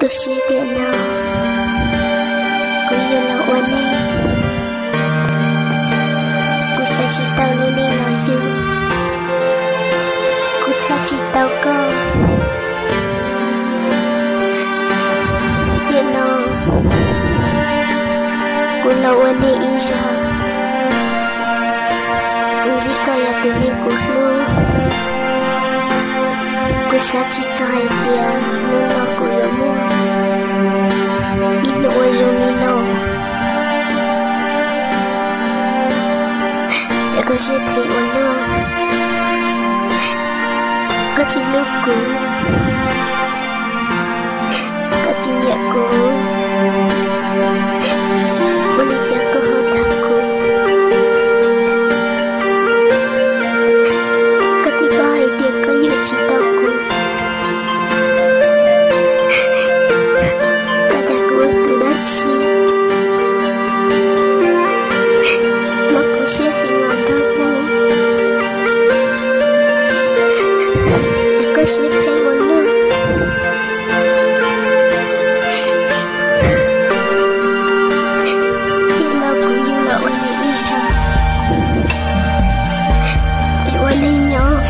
Tus siab tiam no kuv yuav los ua neeg, kuv xav tsis tau lub neej los yug, kuv txhawj tsis tau koj. Tiam no kuv los ua neeg ib zaug, kuv ntsib koj yog tus neeg kuv hlub. Kuv xav tsis txog hais tias hnub no kuv yuav muaj ib hnub ua zoo li no. Es koj siab phem ua luaj, koj tsis hlub kuv, koj tsis nyiam kuv, ua li cas koj ho tham kuv? Koj twb paub hais tias koj yuav tsis tau kuv, koj dag kuv ua tus dab tsi? Mob kuv siab heev os nraug Hmoob, es koj siab phem ua luaj. Tiam no kuv yuav los ua neeg ib zaug, es ua neeg nyob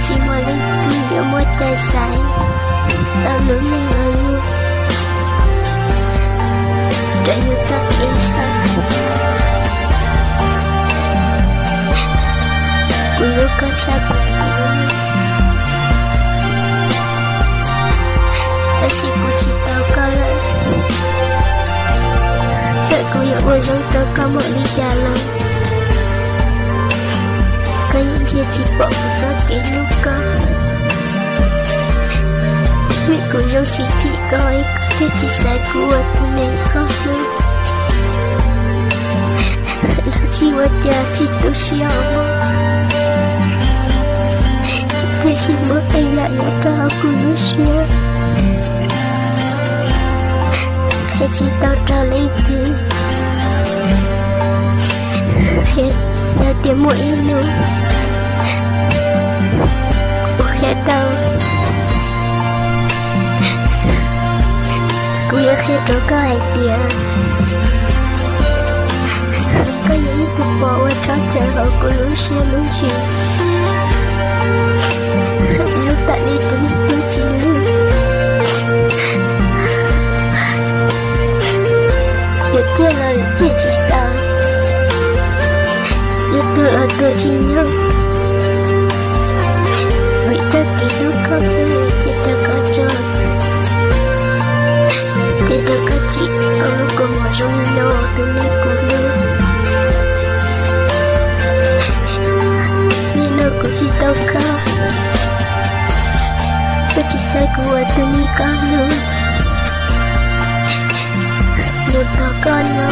tsis muaj leej twg yuav muaj cai xaiv tau lub neej los yug raws yus txoj kev ntshaw. Kuv hlub koj tshaj plaws kuv lub neej, tab sis kuv tsis tau koj lawm. Txawm kuv yuav ua zoo rau koj npaum li cas los koj yeej ntsia tsis pom kuv txoj kev hlub koj. Vim kuv zoo tsis phim koj es koj thiaj tsis xaiv kuv ua tus neeg koj hlub. Los tsis ua cas tsis tu siab os, tiam sis muaj qee yam nyob rau hauv kuv lub siab qhia tsis tau rau leej twg. Yog tias muaj ib hnub kuv qhia tau, kuv yuav qhia rau koj hais tias koj yog ib tug pom uas rov caw hauv kuv lub siab lub ntsws, zoo tam li tus neeg tuag tsis lwj. Yuav ciaj los yuav ciaj tsis tau, yuav tuag los tuag tsis nyob. Vim txoj kev hlub koj xwb thiaj raug koj tso, thiaj raug koj tsim tau lub kua muag zoo li no tus neeg kuv hlub. Nim no kuv tsis tau koj, koj tsis xaiv kuv ua tus neeg koj hlub. Mus nrog koj no